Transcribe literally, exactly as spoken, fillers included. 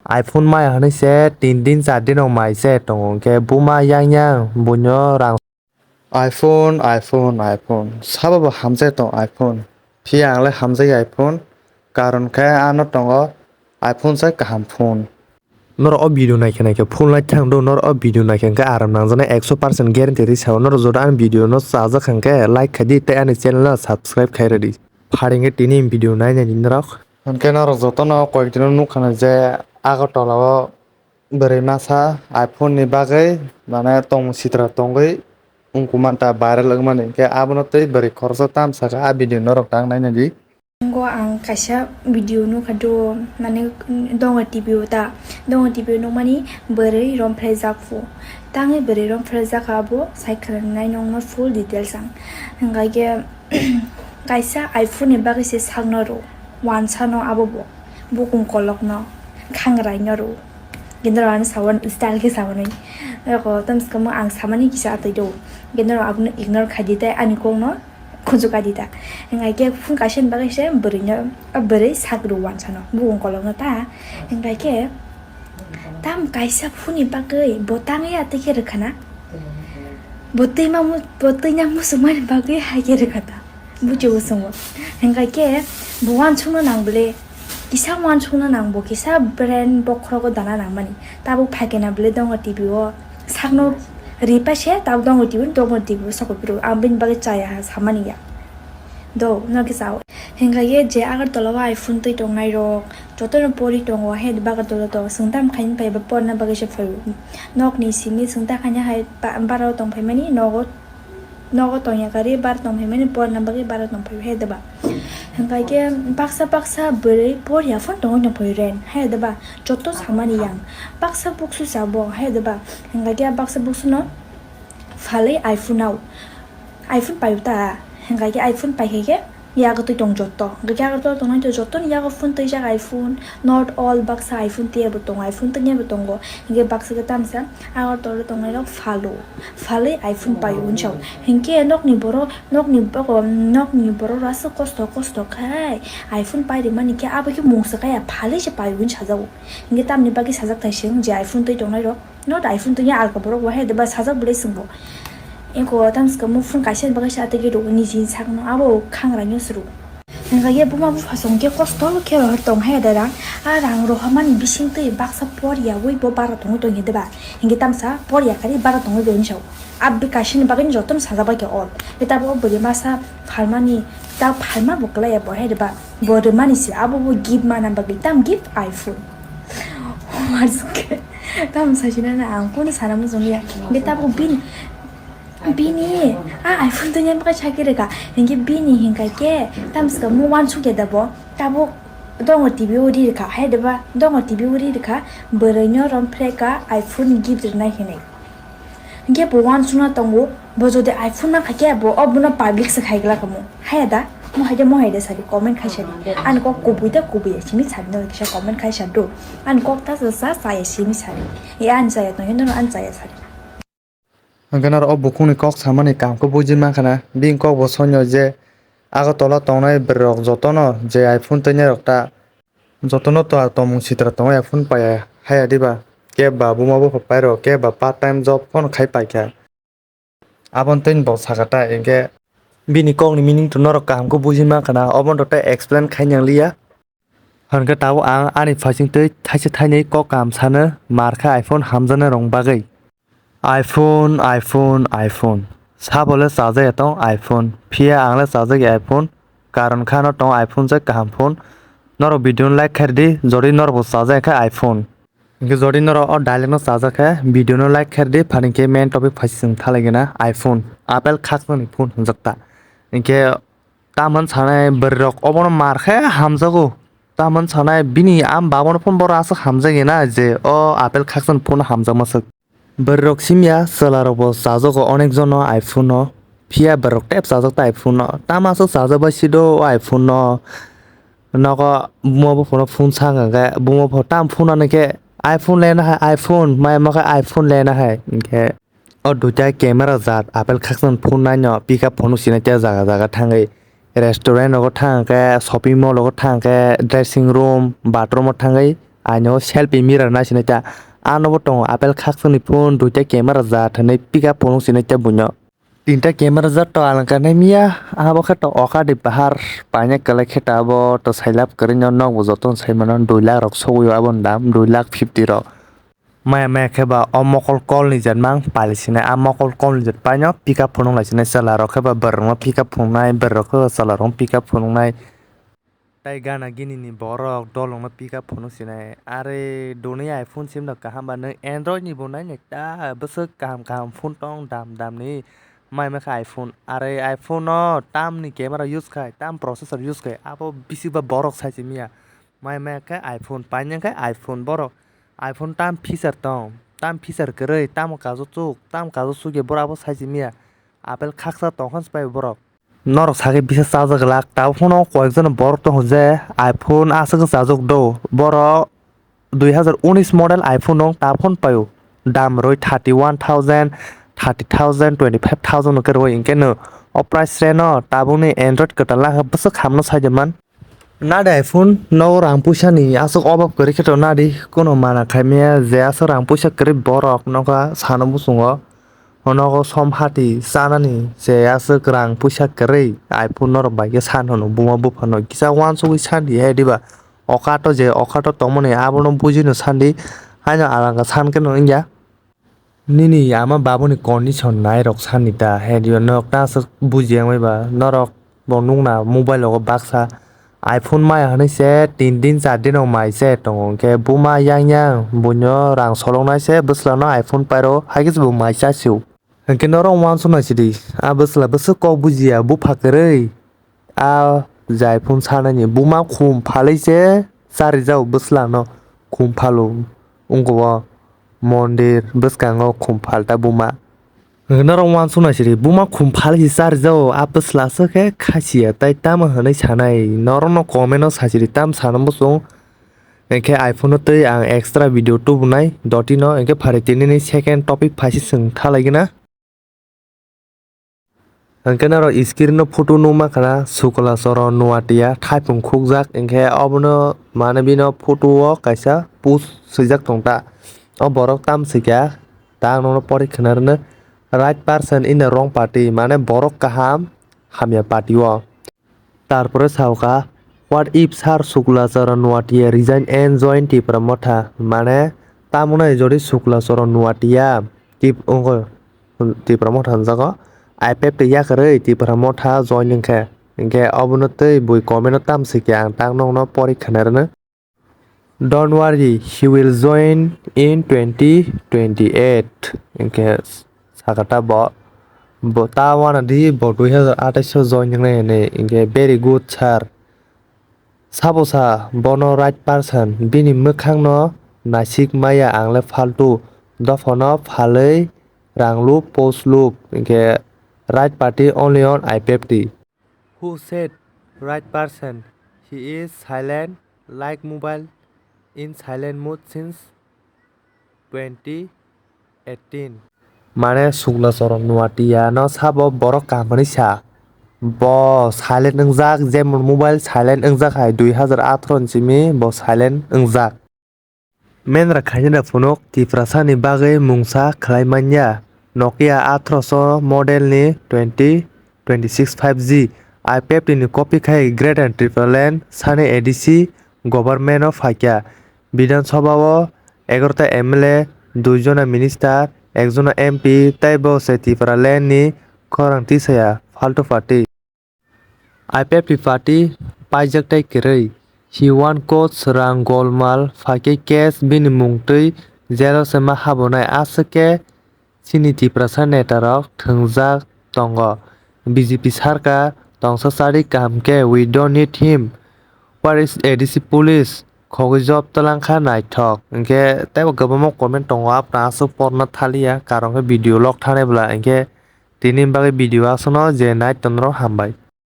iPhone mai hwnwi se tin din char din rok mai se tongo, hwnkhe buma yang yang buino rang. iPhone, iPhone, iPhone. Sabo bo hamjak tong iPhone. Phiya ang le hamjak iPhone. Karon khe ano tongo iPhone sai kaham phone. Norok o video naikhe naikhe phone lai thang do, norok o video naikhe hwnkhe aram nangjaknai ekso percent guarantee rwi sao. Norok joto ani video no chajak hwnkhe like khai di tei ani channel no subscribe khai rw di. Pharingkhe tini video nainai di norok. Hwnkhe norok jotono koyekdino nukha na je Agartala o bwrwi masa iPhone ni bagwi mane tongmung sitra tongwi wngkuma ta viral wngmani, hwnkhe abono tei bwrwi khoroksa tam sakha a video norok ta ang nainai di. Ngo ang kaisa video nukha do, mane Donga T V o ta, Donga T V o nukmani bwrwi romphre jakphu. Tangwi bwrwi romphre jakha abo sai khwlai nai nokno full details ang. Hwnkha khe kaisa iPhone ni bagwi se sakno rw, wansano abo bo, bukung kolokno, khangraino rw. Gendro ano sawan style khe sawanwi. Eko tamskamo ang samani kisa atwi do. Gendro abono ignore khai di tei ani kokno khunju kai di ta. Hwnkha khe phung kaisa ni bagwi se bwrwino, a bwrwi sak rw wansano, bukung kolokno ta. Hwnkha khe tam kaisa phuni bagwi bo tangwi atwi khe rwkha na? Bo twi ma mu-, bo twi na muchungmani bagwi hai khe rwkha ta. Buchio bo chwngo. Hwnkha khe bo wansukna nang bwle, kisa wansukna nang bo, kisa brain bokhorogo dana nangmani. Tabuk phaikhe na bwle Donga T V o sakno ripai se, tabuk Donga T V, Donga T V o sokoi phuru. Ang bini bagwi chaya ha samani ya. Do, no khe chao. Hwnkha khe je Agartala o iPhone twi tongnai rok, jotono pori tongo, he Agartala to, chwng tam khaini phai ba porna bagwi se phaio. Nokni simi chwng ta khaina hai ba-, bara tong phaimani, nogo nogo tongya kari bar tong phaimani porna bagwi bara tong phai he deba. Hwnkha khe baksa baksa bwrwi por ya phone tongwi tong phai ren he deba. Joto samani yang baksa buksu sabo he deba. Hwnkha khe baksa buksu no phalwi iPhone nao. iPhone paio ta. Hwnkha khe iPhone pai khe khe yago twi tong joto. Hwnkha khe yago twi tongnai to joto ni yago phone twijak iPhone. Not all baksa iPhone twiya bo tongo. iPhone twiya bo tongo. Hwnkhe baksa khe tamsa Agartala tongnai rok phalo. Phalwi iPhone paio hwnwi sao. Hinkhe nokni borok, nokni boko, nokni borok aswk kosto, kosto khai iPhone pai rimani khe abo khe mungsa kaya phalwi se paio hwnwi sajago. Hinkhe tamni bagwi sajak thai se wng je iPhone twi tongnai rok. Not iPhone twi alka borok bo hai deba sajak bwlai swngbo. Eko tamswkamo phone kaisa ni bagwi se atwi khe rw niji sakno abo khangraino se rw. Hwnkha khe buma bupha song khe kosto khe rohor tong hai da rang. A rang rohormani bising twi baksa por yaui bo bara tongwi tong khe deba. Hinkhe tamsa por yakari bara tongwi bo hwnwi sao. Abdi kaisini bagwi jotono sajak bai khe all. Khe tabuk o bwrwi masa phalmani ta phalma bo kwlai ya bo hai deba. Bo rwmani se abo bo gift mana bagwi tam gift iPhone. Tamsa sinana ang kunu sana muchung ya. Khe tabuk bini Bini a iPhone twi nang bagwi sakhe rwkha. Hinkhe bini hinkhai khe tamswkamo uansukya da bo. Tabuk dongo T V o ri rwkha. Hai deba dongo T V o ri rwkha. Bwrwino romphre ka iPhone gift rwnai hinwi. Hinkhe bo uansukna tongo. Bo jodi iPhone nang kha khe bo o bono public se khai glak kamo. Haya da? Mo hai da, mo hai da sadi comment khai sadi. Ani kok kubui da kubui ya simi sadi no kisa comment khai sadi do. Ani kok ta sa sa ya simi sadi. E ani chaya tong hino ani chaya sadi. Hwnkhe norok o bukhukni kok samani kaham khe buji mankha na. Bini kok bo swngo je Agartala tongnai bwrwirok jotono je iPhone twinairok ta jotono to tongmung sitra tongo iPhone paiya haya diba? Kebo ba buma bupha pairok, kebo ba part time job phano khai paikha. Aboni twini bo sakha ta hinkhe bini kokni meaning to norok kaham khe buji mankha na, obono to tei explain khai nang liya. Hwnkhe tabuk ang ani phaising twi thaisa thainwi kok kaham sano mar khe iPhone hamjaknai rokni bagwi. iPhone, iPhone, iPhone. Sabo le chajakya tong iPhone. Phiya ang le chajakya iPhone. Karon kha no tong iPhone se kaham phone. Norok video no like khaidi, jodi norok bo chajakya khe iPhone. Hinkhe jodi norok o dialogue no chajak khe video no like khaidi, phaning khe main topic phaising thalaigena iPhone. Apple khaknani phone hwnjak ta. Hinkhe Tamon sanai bwrwirok obono mar khe hamjago. Tamon sanai bini am babono phone borok aswk hamjagena je o apple khakchang phone hamjakma swk. Bwrwirok simya chwlarokbo chajago onek jono iPhone no. Phiya bwrwirok tep chajak ta iPhone no. Tamo aswk chajak bai sido o iPhone no. Nogo buma buphano phone sang hwnkhe buma bupha tam phone ano khe iPhone lena hai iPhone, maya mokhe iPhone lena hai. Hinkhe O duita camera jat apple khakchang phunai no pick up phone sina tei jaga jaga thangwi restaurant rogo thang khe shopping mall rogo thang khe dressing room bathroom o thangwi Aino selfie mirror nai sinai ta. Ano bo tongo Apple khaksani phone, duita camera jat hinwi pick up phone sinai ta buino. Tinta camera jat to alangka nai miya, abo khe to oka di bahar paina kwlai khe ta abo to sailab kwrwi no, nok bo joto sai mano dui lakh rok sogwi o aboni dam, dui lakh fifty rok. Maya maya khe ba o mokol kolni jat mang pali sinai, a mokol kolni jat paino pick up phunuk lai sinai, chwla rok khe ba bwrwk no pick up phunuknai, bwrwk rok khe ba chwla rok no pick up phunuknai. Tai gana gini ni borok dolong no pick up phunuk sinai, are doni iPhone sim no kaham ba nwng Android ni bo nai nai ta bwswk kaham kaham phone tong dam dam ni, mai ma khe iPhone, are iPhone no tam ni camera use khai, tam processor use khai, abo bisi ba borok sai se miya. Mai maya khe iPhone, painang khe iPhone borok. iPhone tam feature tong, tam feature kwrwi, tamo kajo chuk, tam kajo chuk ya borok abo sai se miya. Apple khaksa tong khan se pai borok. Norok sakhe bisa chajak glak, tabuk phano koyekjon borok tongo je iPhone aswk chajak do. Borok dui hazar unis model iPhone rok tabuk phano paio. Dam rwi thirty one thousand, thirty thousand, twenty five thousand hwnkhe rwi, hwnkhe no o price range no tabukni Android kwtal nangkhe bwswk hamno sai de man. Nadi iPhone, nogo rang puisa ni aswk obab kwrwi khe to nadi, kuno mana khaimaya je aswk rang puisa kwrwi borok nokha sano muchungo, nogo som hati chanani je aswk rang puisa kwrwi iPhone norok bai khe san hwno buma buphano kisa uansugwi san di he diba, okato je okato tongmani abono bujino san di, haino alanga san khe no wngya. Nini ama babuni condition nairok sani ta, he diba norok ta aswk bujiya wngmaiba, norok bo nukna mobile rogo baksa iPhone maya hinwi se tin din char din rok mai se tongo, hwnkhe buma yang yang buino rang soloknai se bwswlano iPhone pairo, haikhe se bo mai chasio. Hwnkhe norok uansuknai sidi, a bwswla bwswk kok bujiya, bupha kwrwi. A jai phone sanani buma khum phalwi se charijao bwslano, khum phalo wngkho o mondir bwskango khum phalta buma. Norok uansuknai sidi buma khum phalwi se charijao, a bwsla aswk khe khasiya tai tamo hinwi sanai, norokno comment o sai sidi tam sana muchung. Hwnkhe iPhone no twi ang extra video tubunai dotino, hwnkhe phari tinini second topic phaisi chwng thalaigwna. Hwnkhe norok screen o photo nukma khna Sukla Charan Nuatia thaipung khukjak, hwnkhe obono mane bino photo o kaisa post swijak tongta. O borok tam swikha ta ang nono pori khna rwno, right person in the wrong party, mane borok kaham hamya party o. Tarpore saukha, what if Sir Sukla Charan Nuatia resign and join Tipra Motha? Mane, tamoni jodi Sukla Charan Nuatia Tip-, ongo, Tipra Motha hwnjago, I P F T yakarwi Tipra Motha join wngkhe, hwnkhe obono twi bui comment o tam swikhe ang tak nokno pori khna rwno. Don't worry, he will join in twenty twenty-eight. Hwnkhe sakha ta bo, bo ta uanadi bo dui hazar atais o join wngnai hinwi, hwnkhe very good sir. Sabo sa bono right person, bini mwkhangno naisik maya ang le faltu, dophano phalwi rang lup post lup, hwnkhe right party only on I P F T. Who said right person? He is silent like mobile in silent mode since twenty eighteen. Mane Sukla Charan Nuatia no sabo borok kaham hinwi sa. Bo silent wngjak, jemon mobile silent wngjak hai dui hazar atharo ni simi bo silent wngjak. Mendra khainida phunuk Tiprasani bagwi mungsa khlai manya. Nokia athroso model ni twenty twenty-six five G I P F T ni copy khai Greater Tipraland sani A D C government o phaikha. Bidhan Sabha o egarota M L A, dui jona minister, ek jona M P tei bo se Tipraland ni khorang tisaya faltu party. I P F T party paijak tei kwrwi. He one coach rang golmal phaikhe case bini mung twi jail o se ma habonai, aswk khe chini Tiprasa neta rok thwngjak tongo. B J P sarkar tongsa chari kaham khe, we don't need him. Where is A D C police? Khogwi job twlang kha naithok. Hinkhe teibo kwbangma comment tongo, apna aswk porna thaliya, karon khe video log thanai bwla hinkhe. Tini bagwi video aswkno je nai tonrok hambai.